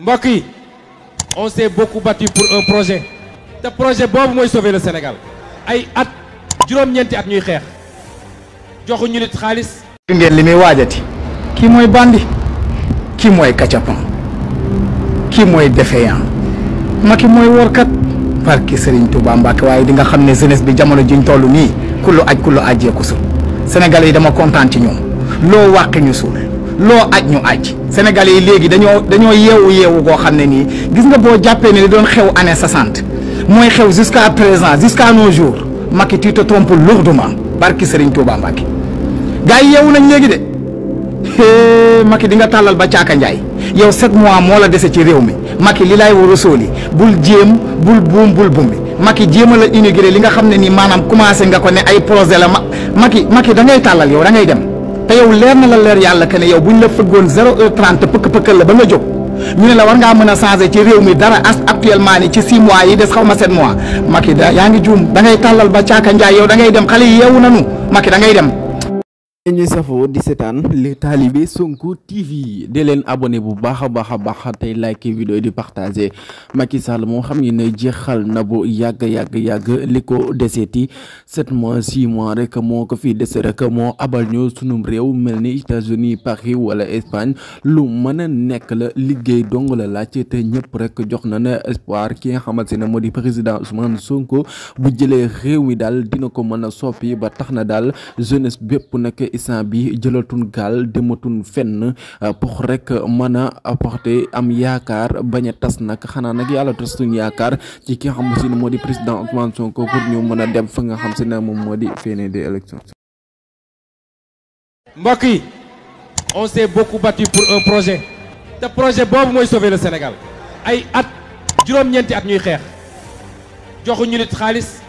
mbokk yi on s'est beaucoup battu pour un projet te projet boobu mooy sauver le Sénégal ay at juróom-ñeenti at ñuy xeex joxuñu nit xaalis. ngeen li muy waajati kii mooy bandi kii mooy kacapan kii mooy défaillant Macky mooy workat barki Serigne Touba Mbacke waaye di nga xam ne jeunesse bi jamono jiñ toll nii kullu ajjeeku sul Sénégalais yi dama kontaan ci ñoom loo wàqi ñu suul loo aj ñu aj Sénégalais yi léegi dañoo yeewu koo xam ne nii gis nga boo jàppee ne li doon xew année 60 mooy xew jusqu'à présent jusqu'à nos jours Macky tu te trompes lourdement barki Serigne Touba Mbacke gars yi yeewu nañ léegi de Macky di nga tàllal ba caaka njaay yow 7 mois moo la dese ci réew mi Macky li laay war a sóoli bul jéem bul buum bul bumbi Macky jéem a la inauguré li nga xam ne nii maanaam commencé nga ko ne ay projet la Macky da ngay tàllal yow da ngay dem te yow leer na la leer yàlla que ne yow buñ la fëggoon 0h30 pëkk-pëkkal la ba nga jóg ñu ne la war ngaa mën a changer ci réew mi dara actuellement ni ci 6 mois yi des xaw ma 7 mois Macky yaa ngi juum da ngay tàllal ba caaka njaay yow da ngay dem xale yi yeewu nanu Macky da ngay dem. ñuy safoo di seetaan li taalibe Sonko TV di leen abonné bu baax a baax tey like vidéo di partager Macky Sall moo xam ne jeexal na bu yàgg li ko deseeti 7 mois 6 mois rek moo ko fi dese rek moo abal ñu sunum réew mel ni États-Unis Paris wala Espagne lu mën a nekk la liggéey dong la laaj te ñëpp rek jox na ne espoir ki nga xamante ne moo di président Ousmane Sonko bu jëlee réew mi daal dina ko mën a soppi ba tax na daal jeunesse bépp nag instant bi jëlatun gaal dematun fenn pour rek mën a apporter am yaakaar bañ a tas nag xanaa nag yàlla tas suñ yaakaar ci ki nga xam si ne moo di président Ousmane Sonko pour ñu mën a dem fa nga xam si ne moom moo di feneen des élections. mbokk yi on s'est beaucoup battu pour un projet te projet boobu mooy sauver le Sénégal ay at juróom-ñeenti at ñuy xeex joxuñu nit xaalis